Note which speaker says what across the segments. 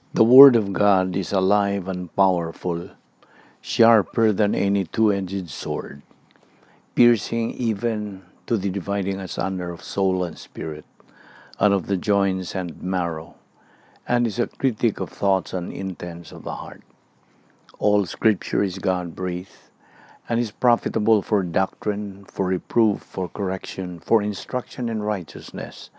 Speaker 1: The Word of God is alive and powerful, sharper than any two-edged sword, piercing even to the dividing asunder of soul and spirit, and of the joints and marrow, and is a critic of thoughts and intents of the heart. All Scripture is God-breathed, and is profitable for doctrine, for reproof, for correction, for instruction in righteousness,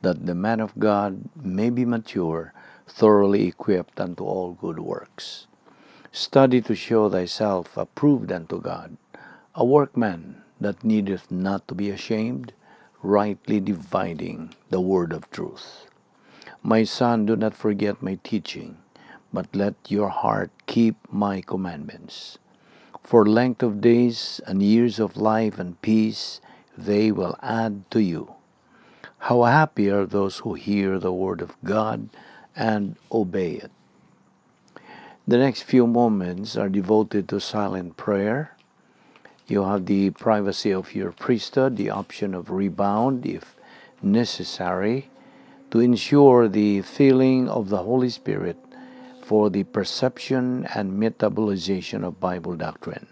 Speaker 1: that the man of God may be mature, thoroughly equipped unto all good works. Study to show thyself approved unto God, a workman that needeth not to be ashamed, rightly dividing the word of truth. My son, do not forget my teaching, but let your heart keep my commandments. For length of days and years of life and peace they will add to you. How happy are those who hear the word of God and obey it. The next few moments are devoted to silent prayer. You have the privacy of your priesthood, the option of rebound if necessary, to ensure the filling of the Holy Spirit for the perception and metabolization of Bible doctrine.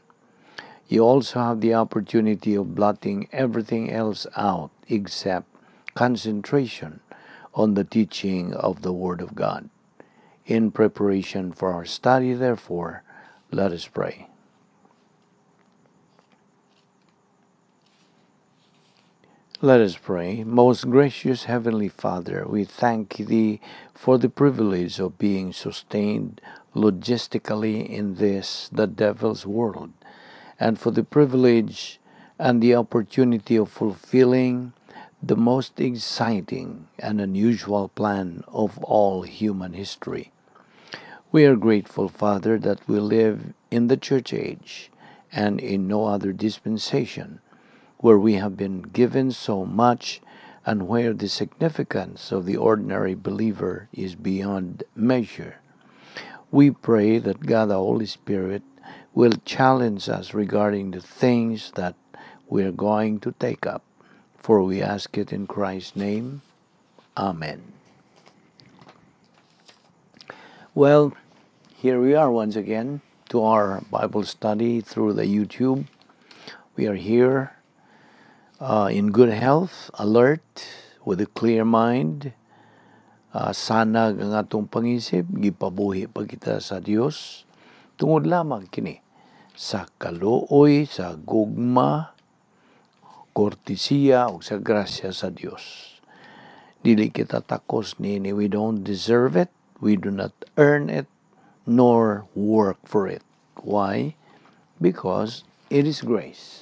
Speaker 1: You also have the opportunity of blotting everything else out except concentration on the teaching of the Word of God. In preparation for our study, therefore, let us pray. Let us pray. Most gracious Heavenly Father, we thank Thee for the privilege of being sustained logistically in this, the devil's world, and for the privilege and the opportunity of fulfilling the most exciting and unusual plan of all human history. We are grateful, Father, that we live in the church age and in no other dispensation, where we have been given so much and where the significance of the ordinary believer is beyond measure. We pray that God the Holy Spirit will challenge us regarding the things that we are going to take up, for we ask it in Christ's name. Amen. Here we are once again to our Bible study through the YouTube. We are here in good health, alert, with a clear mind. Sanag ang atong pangisip, gipabuhi pa kita sa Dios. Tungod lamang kini sa kaluoy, sa gugma, kortesiya ug sa grasya sa Dios. Dili kita takos niini. We don't deserve it, we do not earn it, nor work for it. Why? Because it is grace.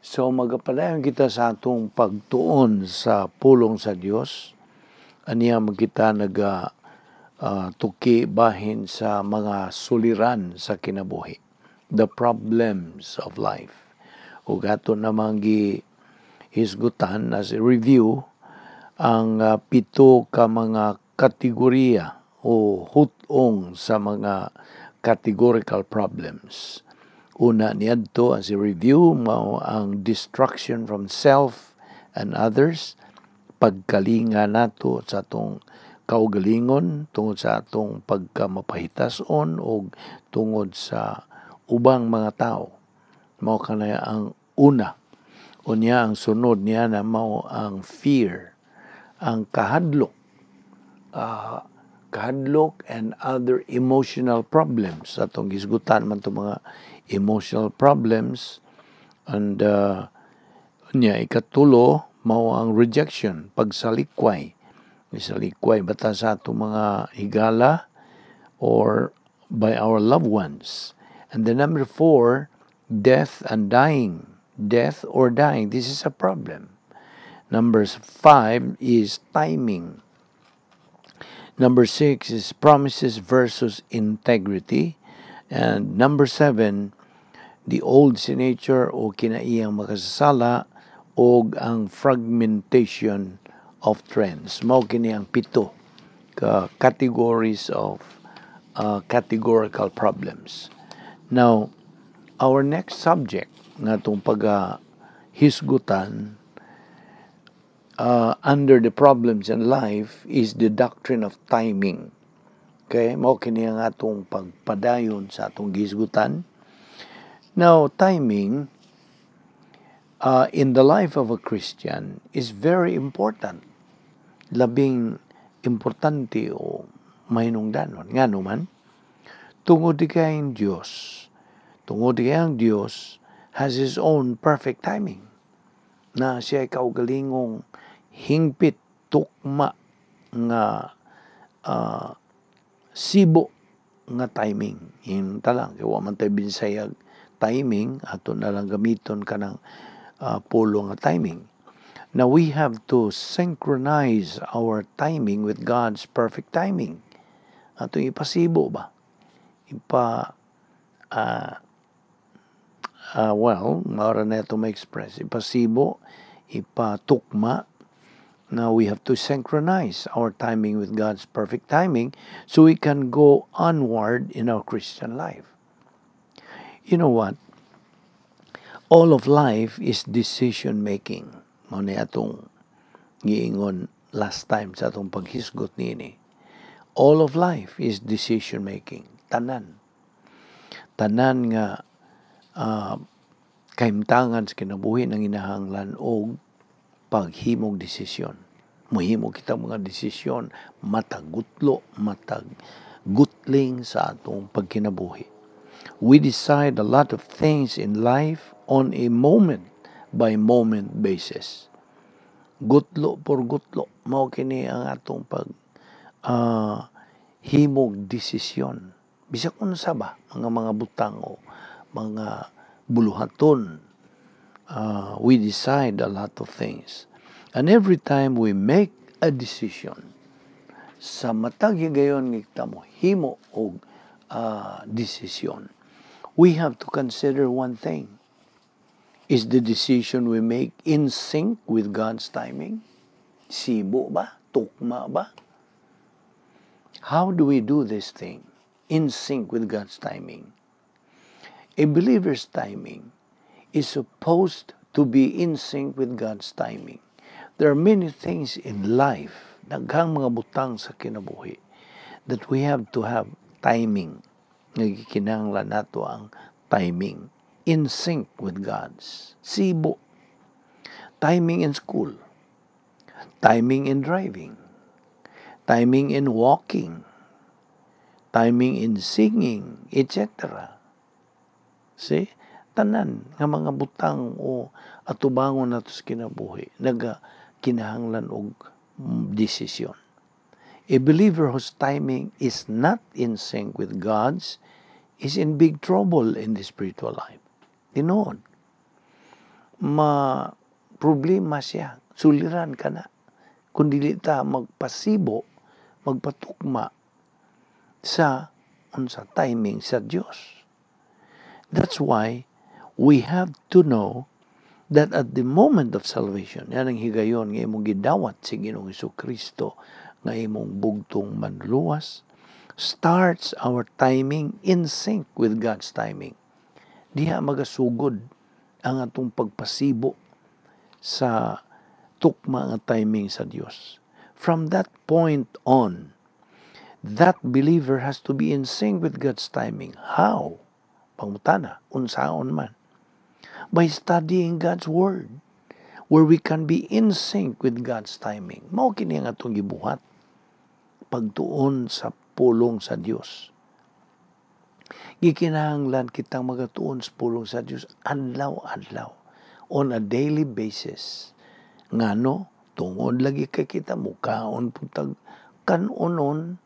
Speaker 1: So magapadayon kita sa atong pagtuon sa pulong sa Dios. Aniya magkita naga tuki bahin sa mga suliran sa kinabuhi, the problems of life. Ug ato namang gihisgutan as a review ang 7 ka mga kategorya o hutong sa mga categorical problems. Una niadto as a review mao ang destruction from self and others, pagkalinga nato sa atong kaugalingon tungod sa atong pagkamapahitason o tungod sa ubang mga tao. Mao kanay ang una. Unya ang sunod niya na mao ang fear, ang kahadlok. Kahadlok and other emotional problems. Atong gisgutan man itong mga emotional problems. And unya ikatulo mao ang rejection, pagsalikway. Isalikway bata sa atong mga higala or by our loved ones. And the number 4, death and dying. Death or dying, this is a problem. Number 5 is timing. Number 6 is promises versus integrity. And number 7, the old sin nature o kinaiyang makasasala o ang fragmentation of trends. Mao kini ang 7 ka categories of categorical problems. Now, our next subject nga atong pag-hisgutan under the problems in life is the doctrine of timing. Okay, mao kini ang atong pagpadayon sa atong gihisgutan. Now, timing in the life of a Christian is very important. Labing importante o mahinungdanon. Ngano man? Tungod kay ang Dios. Tungod kay ang Dios has His own perfect timing. Na siya kaugalingong hingpit, tukma nga sibo nga timing. Hinta lang kay wa man tay binsayag timing, ato na lang gamiton kanang pulong nga timing. Now we have to synchronize our timing with God's perfect timing. Ato ipasibo ba? Ipa well, mao ra na ito ma-express. Ipasibo, ipatukma. Now we have to synchronize our timing with God's perfect timing so we can go onward in our Christian life. You know what? All of life is decision making. Mao ni atong giingon last time sa atong paghisgot niini. All of life is decision making. Tanan. Tanan nga kahimtangan sa kinabuhi nanginahanglan og paghimog desisyon. Muhimo kita mga desisyon matag gutlo, matag gutling sa atong pagkinabuhi. We decide a lot of things in life on a moment by moment basis. Gutlo por gutlo, mao kini ang atong pag himog desisyon. Bisag unsa ba mga butang o mga buluhaton, we decide a lot of things. And every time we make a decision, sa matag higayon nga kita mo himo og desisyon, we have to consider one thing. Is the decision we make in sync with God's timing? Sibo ba? Tukma ba? How do we do this thing in sync with God's timing? A believer's timing is supposed to be in sync with God's timing. There are many things in life, daghang mga butang sa kinabuhi, that we have to have timing. Nagkinahanglan nato ang timing in sync with God's. Sibo. Timing in school. Timing in driving. Timing in walking. Timing in singing, etc. See? Tanan nga mga butang o atubangon nato sa kinabuhi naga kinahanglan og desisyon. A believer whose timing is not in sync with God's is in big trouble in the spiritual life. Tinuod. Ma problema siya. Suliran ka na. Kung dili ta magpasibo, magpatukma sa unsa timing sa Dios. That's why we have to know that at the moment of salvation, yan ang higayon nga imong gidawat si Ginoong Kristo nga imong bugtong manluwas, starts our timing in sync with God's timing. Diha magasugod ang atong pagpasibo sa tukma nga timing sa Dios. From that point on, that believer has to be in sync with God's timing. How? Pangutana, unsaon man? By studying God's Word, where we can be in sync with God's timing. Mao kini ang atong gibuhat. Pagtuon sa pulong sa Dios. Gikinahanglan kitang magatuon sa pulong sa Dios adlaw-adlaw, on a daily basis. Ngano, tungod lagi kay kita mukaon pud tag kanonon,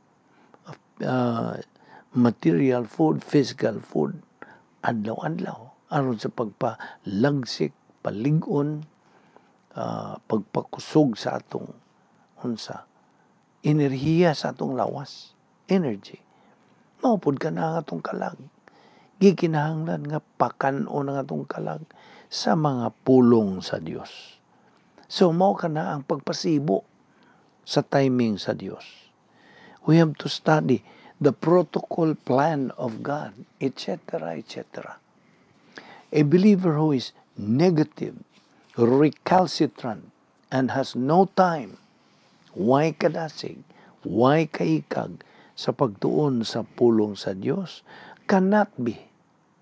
Speaker 1: material food, physical food, adlaw-adlaw aron sa pagpalagsik, palig-on, pagpakusog sa atong unsa enerhiya sa atong lawas, energy. Mao pud kana ang atong kalag. Gikinahanglan nga pakan-on ang atong kalag sa mga pulong sa Dios. So mao kana ang pagpasibo sa timing sa Dios. We have to study the protocol plan of God, etc., etc. A believer who is negative, recalcitrant, and has no time, way kadasig, way kaikag sa Sa pagtuon sa pulong sa Dios cannot be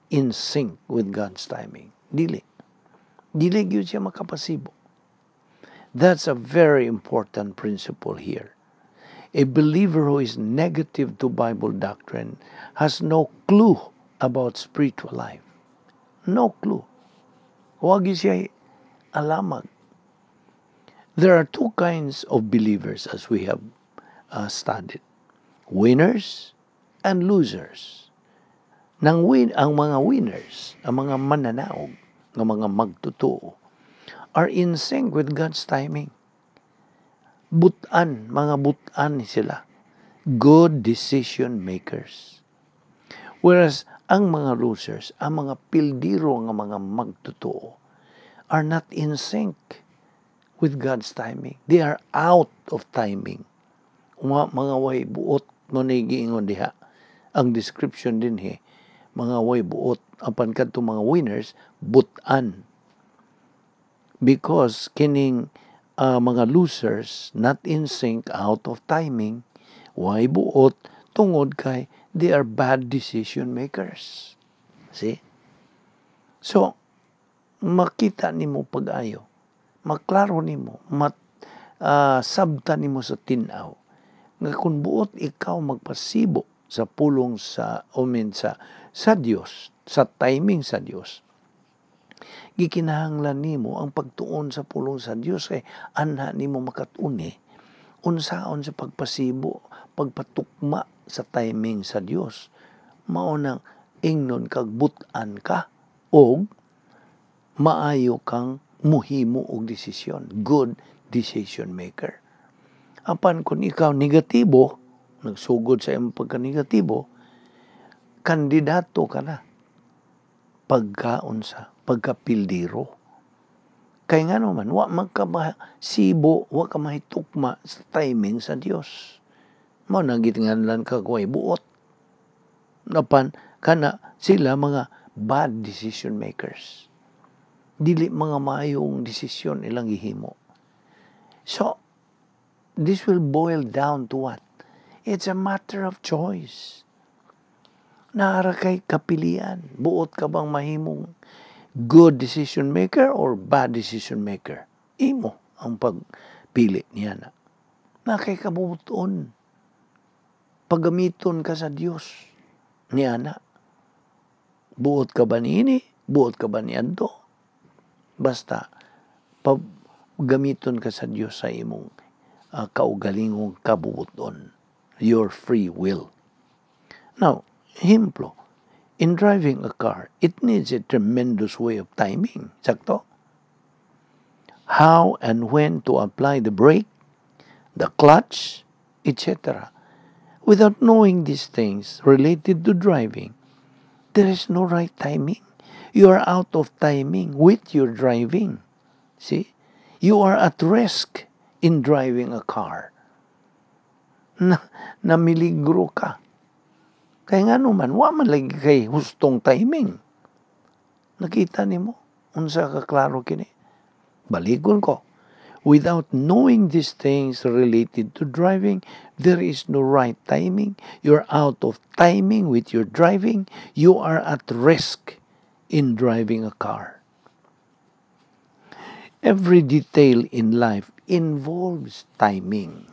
Speaker 1: in sync with God's timing. Dili. Dili gyud siya makapasibo. That's a very important principle here. A believer who is negative to Bible doctrine has no clue about spiritual life. No clue. Wa gyud siya alamag. There are two kinds of believers, as we have studied: winners and losers. Nang win ang mga winners, ang mga mananaog, nga mga magtotoo, are in sync with God's timing. Butan, mga butan sila. Good decision makers. Whereas ang mga losers, ang mga pildiro nga mga magtotoo, are not in sync with God's timing. They are out of timing. Mga way buot mo ni giingon diha. Ang description dinhi, mga way buot, apan kadto mga winners, butan. Because kining mga losers, not in sync, out of timing, way buot, tungod kay they are bad decision makers. See? So, makita nimo pag-ayo, maklaro nimo, mat sabta nimo sa tin-aw nga kung buot ikaw magpasibo sa pulong sa umin sa Dios, sa timing sa Dios, gikinahanglan nimo ang pagtuon sa pulong sa Dios, kay anha nimo makat-uni unsaon sa pagpasibo, pagpatukma sa timing sa Dios. Mao nang ingnon kag butan ka og maayo kang muhimo og desisyon, good decision maker. Apan kung ikaw negatibo, nagsugod sa imong pagka-negatibo, kandidato ka na pagkaunsa, pagkapildiro. Kay ngano man, wa man ka sibo, wa ka mahitukma sa timing sa Dios. Mao nang gitinganlan ka way buot. Apan kana sila mga bad decision makers. Dili mga maayong desisyon ilang gihimo. So, this will boil down to what? It's a matter of choice. Naa ra kay kapilian. Buot ka bang mahimong good decision maker or bad decision maker? Imo ang pagpili niya na. Naa kay kabuoton. Paggamiton ka sa Dios niya na. Buot ka ba niini? Buot ka ba niadto? Basta gamiton ka sa Dios sa imong kaugalingong kabuoton. Your free will. Now, ehemplo, in driving a car, it needs a tremendous way of timing. Sakto? How and when to apply the brake, the clutch, etc. Without knowing these things related to driving, there is no right timing. You are out of timing with your driving. See? You are at risk in driving a car. Na, namiligro ka. Kaya nga naman, wa man lagi kay hustong timing. Nakita nimo unsa ka klaro kini? Balikon ko. Without knowing these things related to driving, there is no right timing. You're out of timing with your driving. You are at risk in driving a car. Every detail in life involves timing.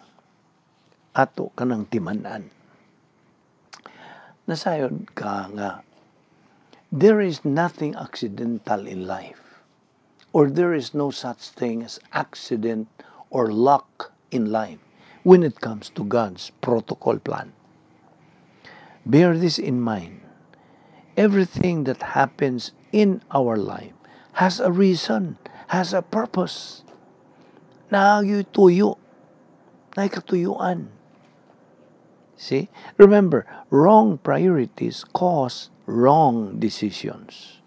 Speaker 1: Ato kanang timan-an. Nasayod ka nga there is nothing accidental in life, or there is no such thing as accident or luck in life when it comes to God's protocol plan. Bear this in mind. Everything that happens in our life has a reason, has a purpose. Naa tuyo, naay katuyuan. See? Remember, wrong priorities cause wrong decisions.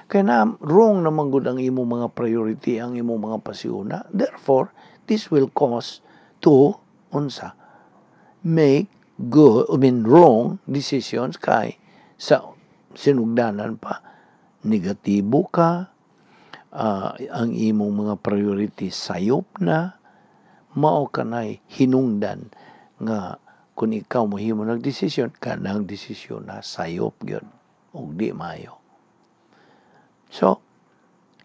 Speaker 1: Kaya na, wrong naman gud ang imong mga priority, ang imong mga pasihuna. Therefore, this will cause to, unsa, make good, I mean, wrong decisions, kay sa sinugdanan pa, negatibo ka, ang imong mga priority sayop na, mao kanay hinungdan nga Kung ikaw mohimo ng desisyon, kanang desisyon na sayop gyud ug di maayo. So,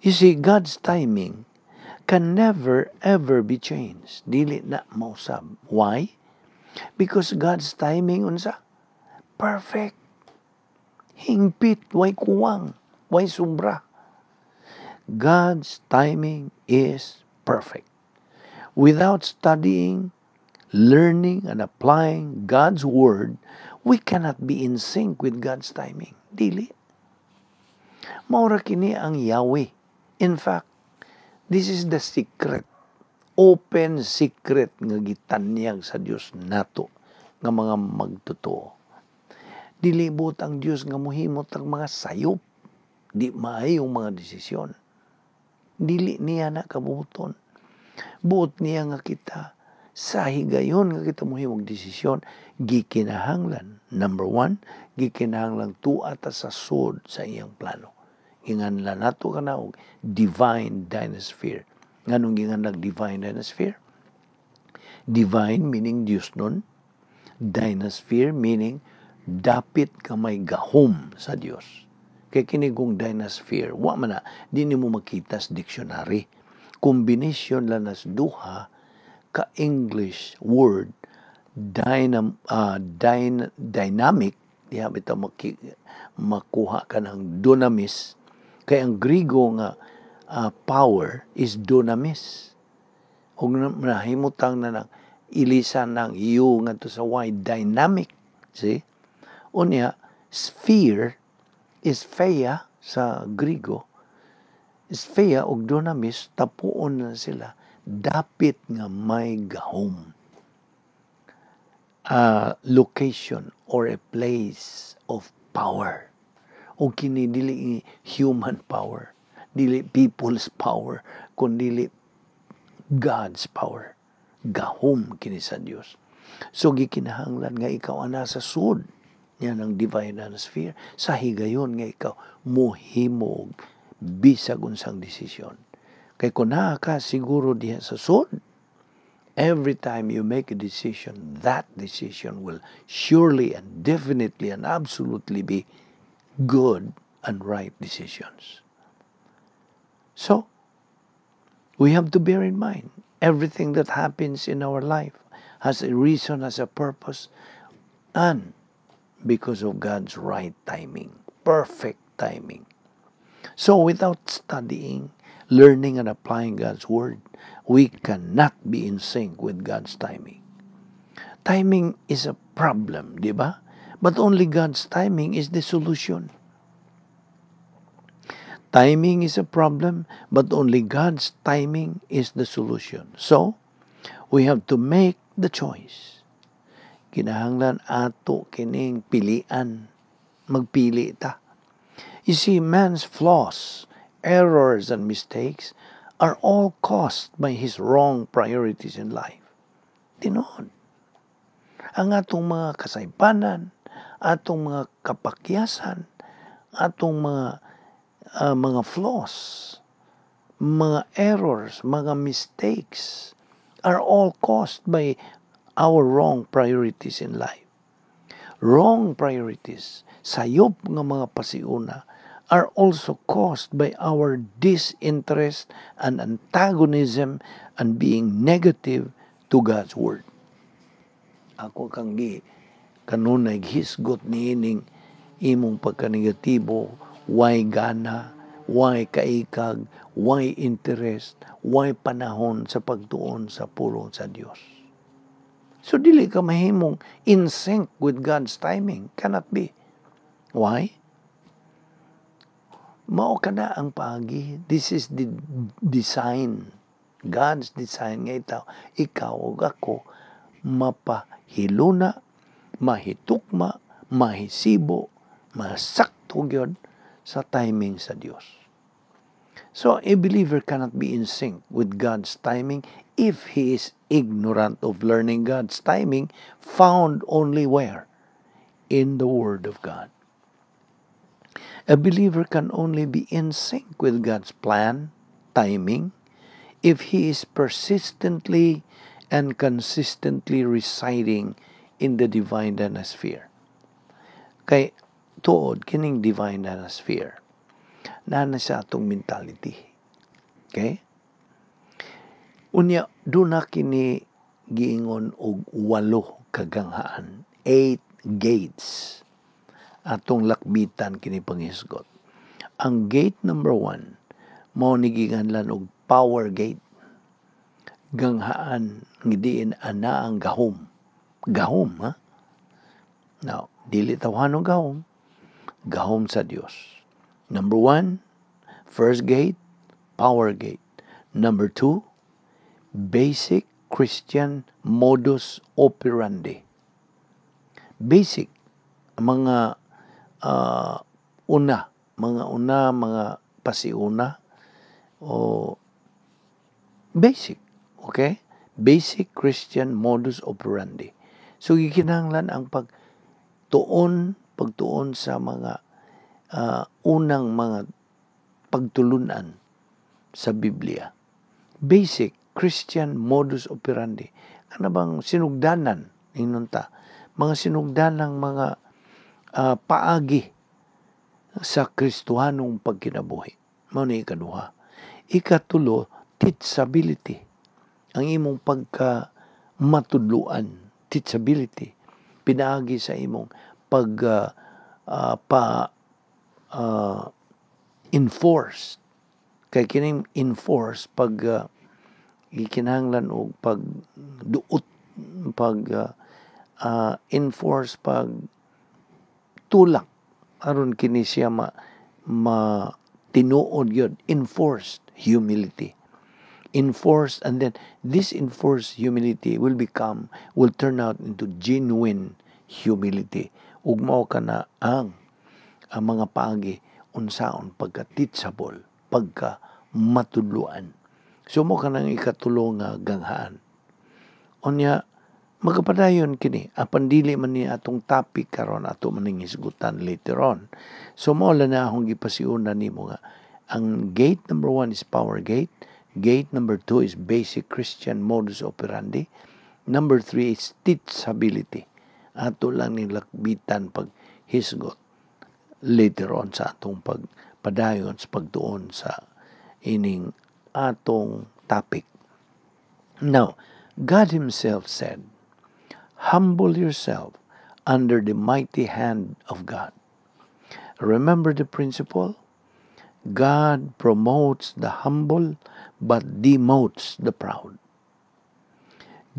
Speaker 1: you see, God's timing can never ever be changed. Dili na mausab. Why? Because God's timing, unsa? Perfect. Hingpit, way kuwang, way sobra. God's timing is perfect. Without studying, learning, and applying God's Word, we cannot be in sync with God's timing. Dili. Mao ra kini ang Yahweh. In fact, this is the secret, open secret nga gitanyag sa Dios nato nga mga magtotoo. Dili buot ang Dios nga mohimot ang mga sayop, di maayong mga desisyon. Dili niya na kabuoton. Buot niya nga kita sa higayon nga kita mohimog desisyon, gikinahanglan. Number one, gikinahanglan tua ta sa sud sa iyang plano. Ginganlan nato kana og divine dynasphere. Nganong ginganlag divine dynasphere? Divine meaning Diyos nun. Dynasphere meaning dapit ka may gahom sa Dios. Kay kini kung dynasphere, wa man na, di nimo makita sa dictionary. Combination lang nas duha ka English word dynamic, diha bitaw makuha ka ng dunamis, kay ang Grigo nga power is dunamis, ug nahimutang na ng ilisan ng U ngadto sa Y, dynamic, see? Unya, sphere is spheia sa Grigo. Spheia ug dunamis, tapuon na sila, dapit nga may gahom, a location or a place of power. O kini dili human power, dili people's power, kundi God's power. Gahom kini sa Dios. So gikinahanglan nga ikaw ang nasa sud niya ng divine sphere sa higayon nga ikaw mohimog bisag unsang desisyon. Kay kung naa ka siguro diha sa sud, every time you make a decision, that decision will surely and definitely and absolutely be good and right decisions. So, we have to bear in mind, everything that happens in our life has a reason, has a purpose, and because of God's right timing, perfect timing. So, without studying, learning, and applying God's Word, we cannot be in sync with God's timing. Timing is a problem, di ba? But only God's timing is the solution. Timing is a problem, but only God's timing is the solution. So, we have to make the choice. Kinahanglan ato kining pilian. Magpili ta. You see, man's flaws, errors, and mistakes are all caused by his wrong priorities in life. Tinuod. Ang atong mga kasaypanan, atong mga kapakyasan, atong mga flaws, mga errors, mga mistakes are all caused by our wrong priorities in life. Wrong priorities, sayop nga mga pasiuna, are also caused by our disinterest and antagonism and being negative to God's Word. Ako kang gi kanunay hisgot niining imong pagkanegatibo, way gana, way kaikag, way interest, way panahon sa pagtuon sa pulong sa Dios. So dili ka mahimong in sync with God's timing. Cannot be. Why? Mao kana ang paagi. This is the design. God's design nga ikaw ug ako mapahiluna, mahitukma, mahisibo, masakto gyud sa timing sa Dios. So a believer cannot be in sync with God's timing if he is ignorant of learning God's timing, found only where? In the Word of God. A believer can only be in sync with God's plan, timing, if he is persistently and consistently residing in the divine dinosphere. Kay tuod kining divine dinosphere naa na sa atong mentality. Okay? Unya duna kini giingon og walo ka ganghaan, eight gates. Atong lakbitan kini panghisgot. Ang gate number 1 mao ni giinganlan og power gate. Ganghaan nga diin ana ang gahom. Gahom, ha? Now, dili tawhanong gahom, gahom sa Dios. Number 1, first gate, power gate. Number 2, basic Christian modus operandi. Basic, mga una, mga una, mga pasiuna, o basic, okay? Basic Christian modus operandi. So, gikinahanglan ang pagtuon sa mga unang mga pagtulunan sa Biblia. Basic Christian modus operandi. Ano bang sinugdanan, ingnon ta, mga sinugdanang mga paagi sa Kristohanong pagkinabuhi. Mao ni ikaduha. Ikatulo, teachability. Ang imong pagka matudluan, teachability, pinaagi sa imong pag pa enforce. Kay kining enforce pag gikinahanglan og pag duot, pag enforce, pag tulak aron kini siya ma tinuod gyud. Enforced humility, enforced, and then this enforced humility will turn out into genuine humility. Ug mao kana ang mga paagi unsaon pagka teachable, pagka matudloan. So mao kanang ikatulo nga ganghaan. Unya magapadayon kini apan dili man ni atong topic karon, ato man ning hisgutan later on. So mao lang na akong gipasiuna nimo nga ang gate number 1 is power gate, gate number 2 is basic Christian modus operandi, number 3 is teachability. Ato lang ning lakbitan pag hisgot later on sa atong pagpadayon sa pagtuon sa ining atong topic. Now, God Himself said, "Humble yourself under the mighty hand of God." Remember the principle? God promotes the humble but demotes the proud.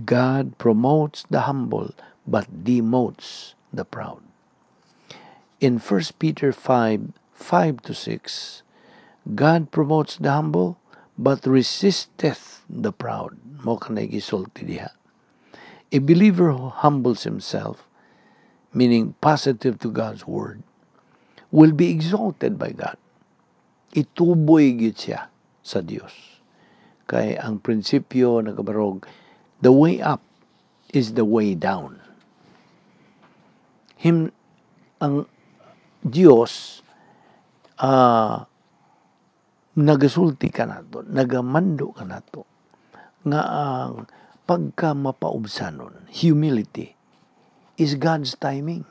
Speaker 1: God promotes the humble but demotes the proud. In 1 Peter 5, 5 to 6, God promotes the humble but resisteth the proud. Mao kanay gisulti diha. A believer who humbles himself, meaning positive to God's word, will be exalted by God. Ituboy gyud siya sa Dios. Kay ang prinsipyo nagabarog, the way up is the way down. Him, ang Dios nagasulti kanato, nagamando kanato nga ang pagka mapaubsanon, humility, is God's timing.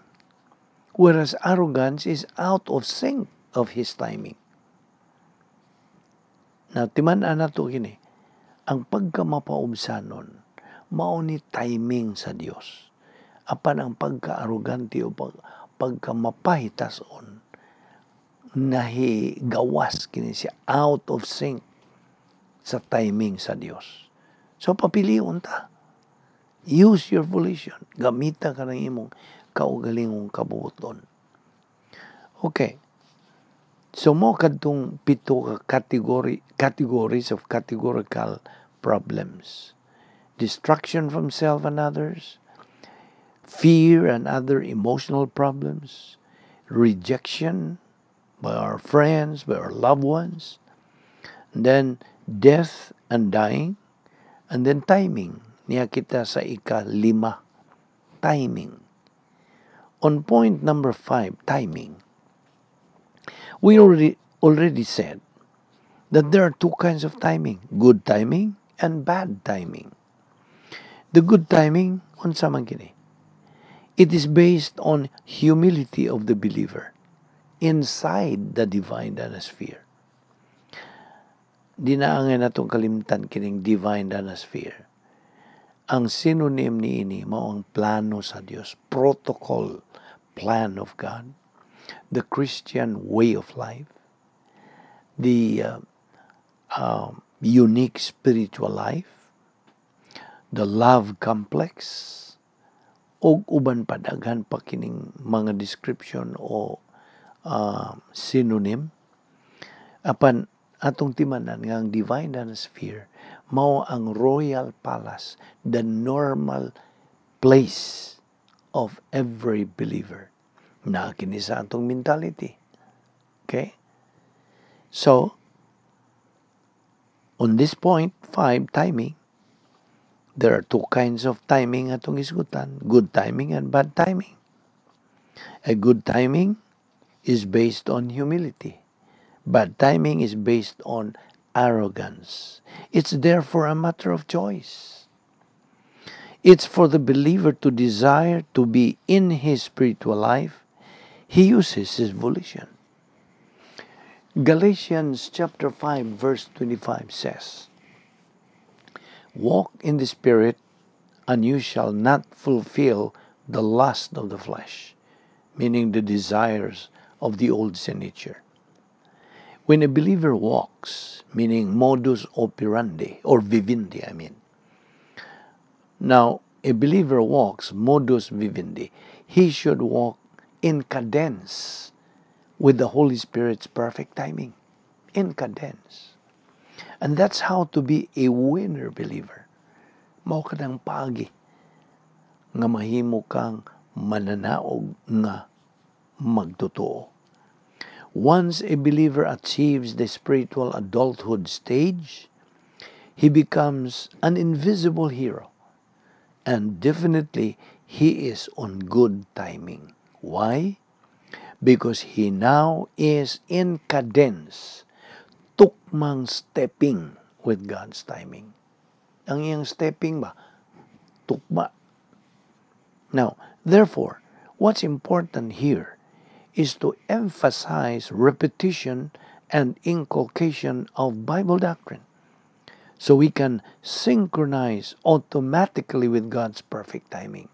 Speaker 1: Whereas arrogance is out of sync of His timing. Na timan-an nato kini, ang pagka mapaubsanon, mao ni timing sa Dios. Apan ang pagka-arrogante o pagka mapahitason, nahigawas kini siya, out of sync sa timing sa Dios. So papilion ta. Use your volition. Gamita ka ng imong kaugalingong kabuoton. Okay. So mao kadtong pito ka categories of categorical problems. Destruction from self and others, fear and other emotional problems, rejection by our friends, by our loved ones, and then death and dying, and then timing. Niya kita sa ika-lima, timing. On point number 5, timing, we already said that there are two kinds of timing, good timing and bad timing. The good timing, unsa man kini? It is based on humility of the believer inside the divine sphere. Di na angay natong kalimtan kining divine sphere. Ang synonym niini mao ang plano sa Dios, protocol, plan of God, the Christian way of life, the unique spiritual life, the love complex, ug uban pa, daghan pa kining mga description o synonym. Apan atong timanan nga ang divine sphere mao ang royal palace, the normal place of every believer na kini sa atong mentality. Okay, so on this point five, timing, there are two kinds of timing atong isgutan, good timing and bad timing. A good timing is based on humility. Bad timing is based on arrogance. It's therefore a matter of choice. It's for the believer to desire to be in his spiritual life. He uses his volition. Galatians chapter 5 verse 25 says, "Walk in the Spirit, and you shall not fulfill the lust of the flesh," meaning the desires of the old sin nature. When a believer walks, meaning modus operandi, or vivendi, I mean. Now, a believer walks, modus vivendi. He should walk in cadence with the Holy Spirit's perfect timing. In cadence. And that's how to be a winner believer. Mao kanang paagi nga mahimo kang mananaog nga magtotoo. Once a believer achieves the spiritual adulthood stage, he becomes an invisible hero. And definitely, he is on good timing. Why? Because he now is in cadence, tukmang stepping with God's timing. Ang iyang stepping ba? Tukma. Now, therefore, what's important here is to emphasize repetition and inculcation of Bible doctrine so we can synchronize automatically with God's perfect timing.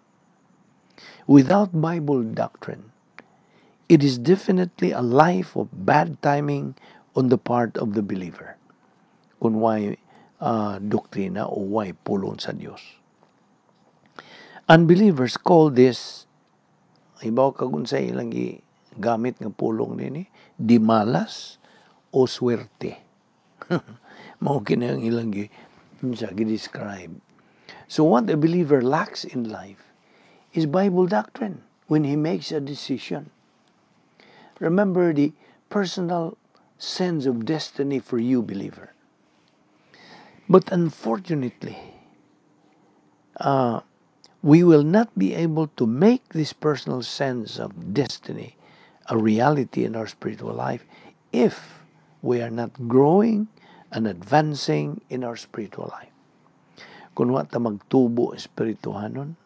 Speaker 1: Without Bible doctrine, it is definitely a life of bad timing on the part of the believer, kung way doktrina o way pulong sa Dios. Unbelievers call this, ibaw kag unsay ilang gamit nga pulong nini, di malas o swerte. Mao kini ang ilang gi unsa gi-describe. So what a believer lacks in life is Bible doctrine when he makes a decision. Remember the personal sense of destiny for you, believer. But unfortunately, we will not be able to make this personal sense of destiny a reality in our spiritual life if we are not growing and advancing in our spiritual life. Kung wa ta magtubo espirituhanon,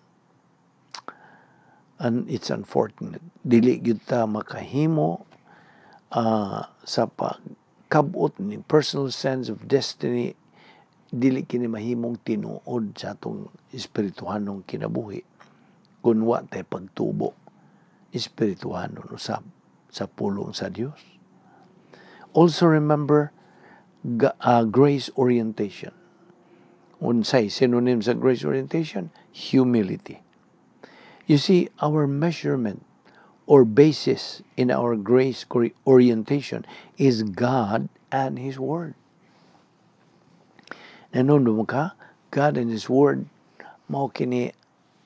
Speaker 1: and it's unfortunate, dili gyud ta makahimo sa pagkabot ni personal sense of destiny. Dili kini mahimong tinuod sa atong espirituhanong kinabuhi kung wa tay pagtubo espirituhanon usab sa pulong sa Dios. Also remember grace orientation. Unsay synonym sa grace orientation? Humility. You see, our measurement or basis in our grace orientation is God and His Word. Nanunod ka, God and His Word, mao kini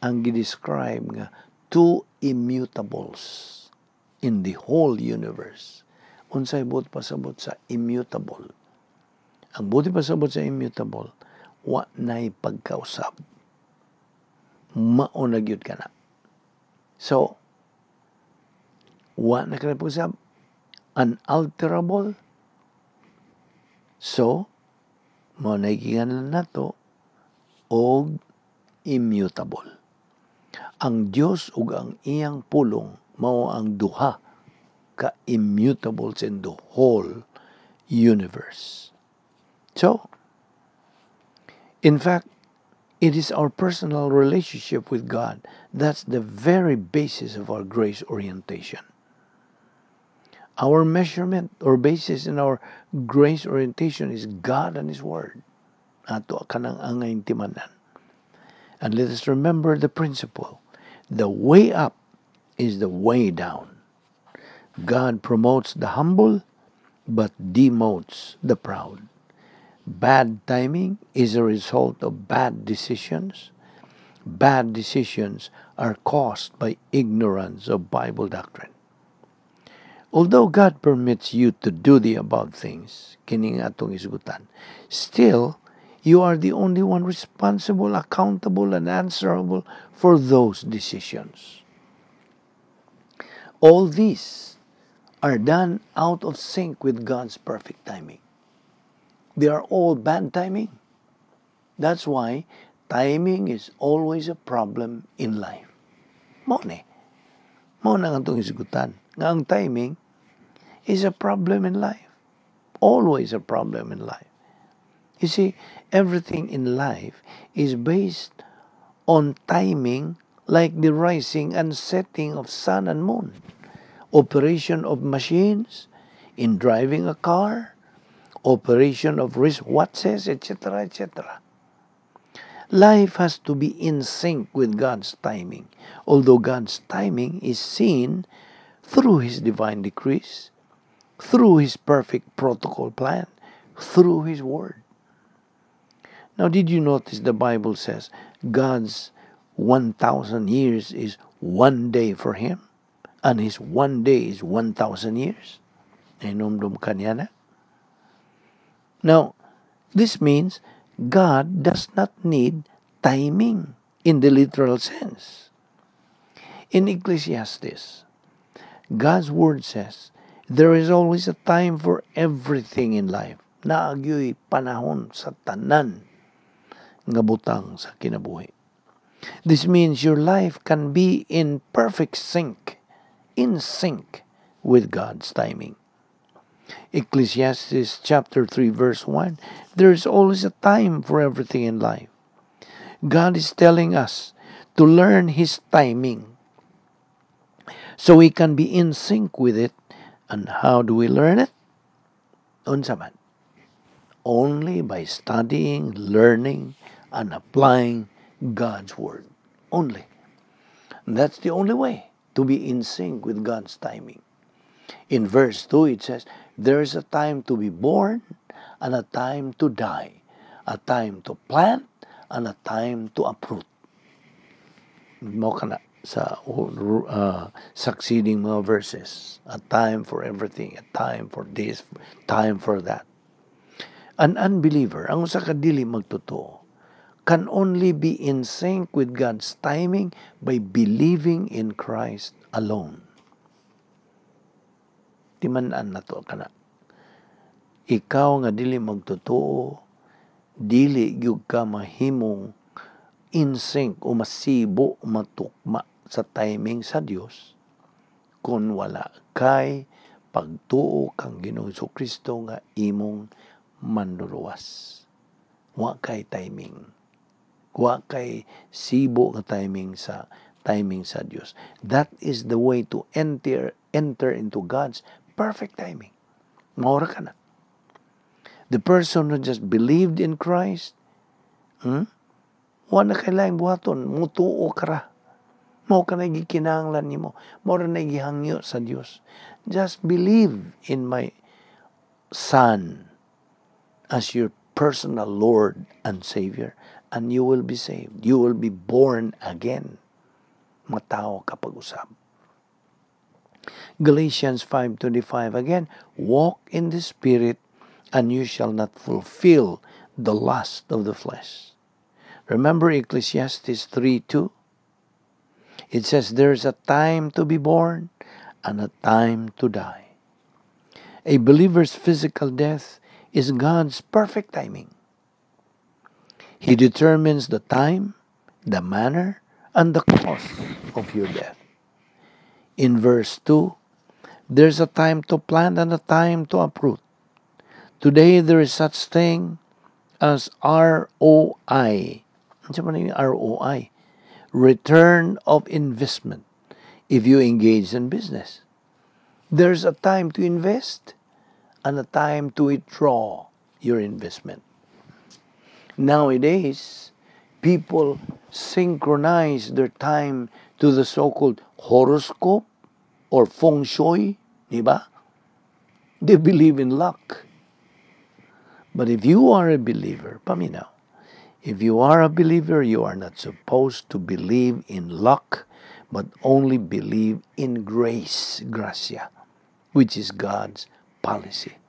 Speaker 1: ang gi-describe nga two immutables in the whole universe. Unsay buot pasabot sa immutable? Ang buot pasabot sa immutable, wa nay pagkausab. Mao na gyud kana. So, wa na kana pag-usab, unalterable. So, mao na giinganan nato og immutable. Ang Dios ug ang iyang pulong mao ang duha ka immutables in the whole universe. So, in fact, it is our personal relationship with God that's the very basis of our grace orientation. Our measurement or basis in our grace orientation is God and His Word. Ato kanang angay timanan. And let us remember the principle: the way up is the way down. God promotes the humble but demotes the proud. Bad timing is a result of bad decisions. Bad decisions are caused by ignorance of Bible doctrine. Although God permits you to do the above things, kining atong isgutan, still, you are the only one responsible, accountable, and answerable for those decisions. All these are done out of sync with God's perfect timing. They are all bad timing. That's why timing is always a problem in life. Mao ni. Mao na nga itong isgutan. Nga ang timing is a problem in life. Always a problem in life. You see, everything in life is based on timing, like the rising and setting of sun and moon, operation of machines, in driving a car, operation of wristwatches, etc., etc. Life has to be in sync with God's timing, although God's timing is seen through His divine decrees, through His perfect protocol plan, through His Word. Now, did you notice the Bible says God's 1,000 years is one day for Him, and His one day is 1,000 years? Nahinumdum ka niya na? Now, this means God does not need timing in the literal sense. In Ecclesiastes, God's word says, there is always a time for everything in life. Naa gyoy panahon sa tanan nga butang sa kinabuhi. This means your life can be in perfect sync, in sync with God's timing. Ecclesiastes chapter 3 verse 1, there is always a time for everything in life. God is telling us to learn His timing so we can be in sync with it. And how do we learn it? Unsa man? Only by studying, learning, and applying God's Word. Only. And that's the only way to be in sync with God's timing. In verse 2, it says, there is a time to be born and a time to die, a time to plant and a time to uproot. Mao kana sa succeeding mga verses. A time for everything, a time for this, time for that. An unbeliever, ang usa ka dili magtotoo, can only be in sync with God's timing by believing in Christ alone. Timan-an nato kana. Ikaw nga dili magtotoo, dili gyud ka mahimong in sync o masibo, matukma sa timing sa Dios kung wala kay pagtuo kang Ginoong Kristo nga imong manluluwas. Wa kay timing. Wa kay sibo nga timing sa Dios. That is the way to enter into God's perfect timing. Mao ra kana. The person who just believed in Christ, Wa na kay laing buhaton, mutuo ka ra. Mao ka na gikinahanglan nimo. Mao ra na gihangyo sa Dios. Just believe in my Son as your personal Lord and Savior, and you will be saved. You will be born again. Matawo ka pag-usab. Galatians 5:25 again, "Walk in the Spirit, and you shall not fulfill the lust of the flesh." Remember Ecclesiastes 3:2? It says there's a time to be born and a time to die. A believer's physical death is God's perfect timing. He determines the time, the manner, and the cause of your death. In verse 2, there's a time to plant and a time to uproot. Today, there is such thing as ROI. Ano man yung ROI? Return of investment if you engage in business. There's a time to invest and a time to withdraw your investment. Nowadays, people synchronize their time to the so-called horoscope or feng shui, di ba? They believe in luck. But if you are a believer, paminaw, if you are a believer, you are not supposed to believe in luck, but only believe in grace, gracia, which is God's policy.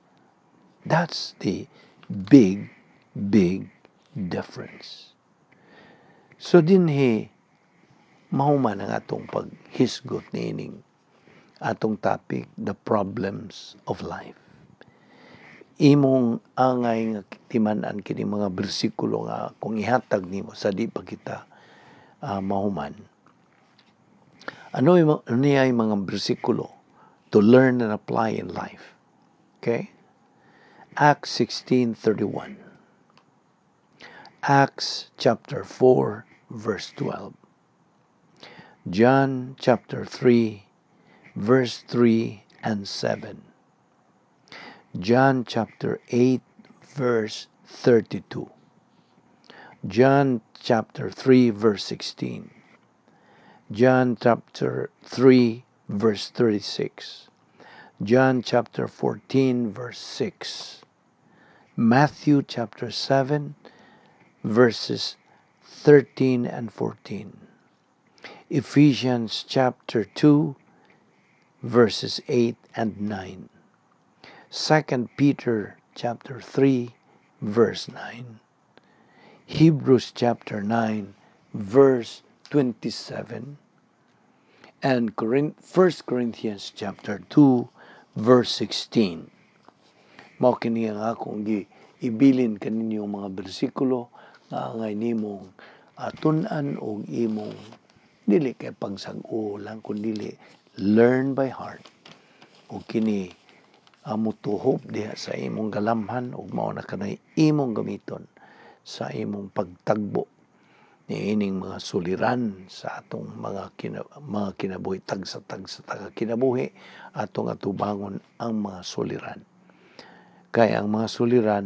Speaker 1: That's the big, big difference. So dinhi mahuman ang atong paghisgot niining atong topic, the problems of life. Imong angay nga timan-an kini mga bersikulo nga kung ihatag nimo sa di pa kita mahuman. Ano niya yung mga bersikulo to learn and apply in life? Okay? Acts 16:31. Acts chapter 4 verse 12. John chapter 3 verse 3 and 7. John chapter 8 verse 32. John chapter 3 verse 16. John chapter 3 verse 36. John chapter 14 verse 6. Matthew chapter 7 verses 13 and 14. Ephesians chapter 2 verses 8 and 9. 2 Peter chapter 3 verse 9. Hebrews chapter 9 verse 27 and 1 Corinthians chapter 2 verse 16. Mao kini ang akong gi ibilin kaninyo mga bersikulo nga angay nimong tun-an og imong dili kay pagsag-o lang kun dili learn by heart ug kini motuhop diha sa imong galamhan ug mao na kanay imong gamiton sa imong pagtagbo niining mga suliran sa atong mga kinabuhi, tagsa-tagsa taga kinabuhi atong atubangon ang mga suliran, kay ang mga suliran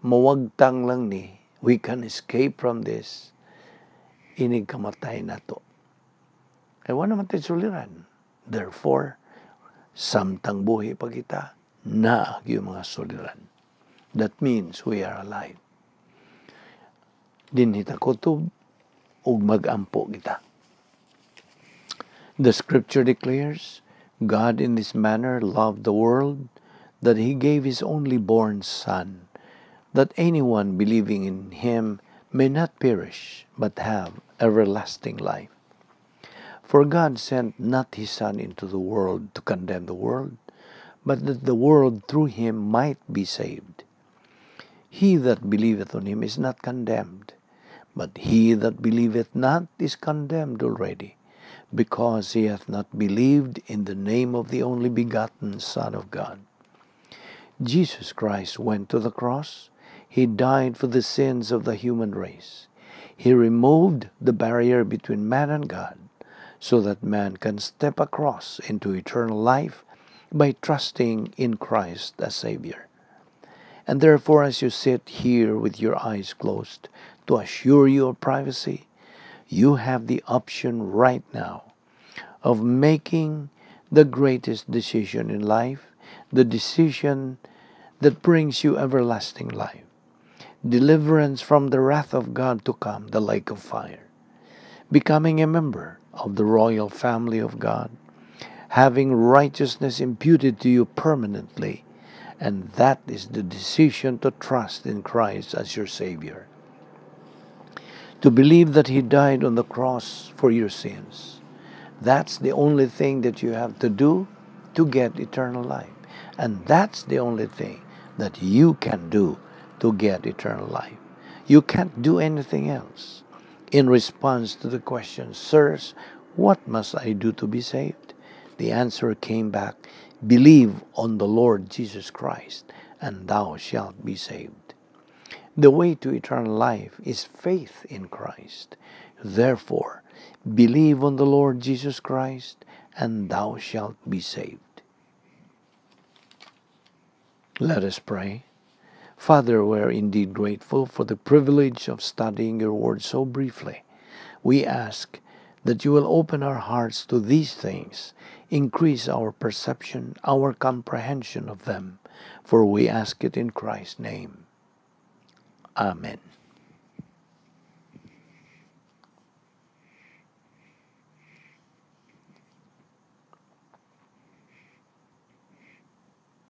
Speaker 1: mawagtang lang ni. We can escape from this inig kamatay nato kay wala man tay suliran. Therefore, samtang buhi pa kita, naa yung mga suliran. That means we are alive. Dinhi ta kutob ug magampo kita. The scripture declares, "God in this manner loved the world that he gave his only born Son, that anyone believing in him may not perish but have everlasting life. For God sent not his Son into the world to condemn the world, but that the world through him might be saved. He that believeth on him is not condemned, but he that believeth not is condemned already, because he hath not believed in the name of the only begotten Son of God." Jesus Christ went to the cross. He died for the sins of the human race. He removed the barrier between man and God so that man can step across into eternal life by trusting in Christ as Savior. And therefore, as you sit here with your eyes closed to assure you of privacy, you have the option right now of making the greatest decision in life, the decision that brings you everlasting life, deliverance from the wrath of God to come, the lake of fire, becoming a member of the royal family of God, having righteousness imputed to you permanently, and that is the decision to trust in Christ as your Savior. To believe that He died on the cross for your sins. That's the only thing that you have to do to get eternal life. And that's the only thing that you can do to get eternal life. You can't do anything else. In response to the question, "Sirs, what must I do to be saved?" the answer came back, "Believe on the Lord Jesus Christ, and thou shalt be saved." The way to eternal life is faith in Christ. Therefore, believe on the Lord Jesus Christ, and thou shalt be saved. Let us pray. Father, we are indeed grateful for the privilege of studying your word so briefly. We ask that you will open our hearts to these things, increase our perception, our comprehension of them, for we ask it in Christ's name. Amen.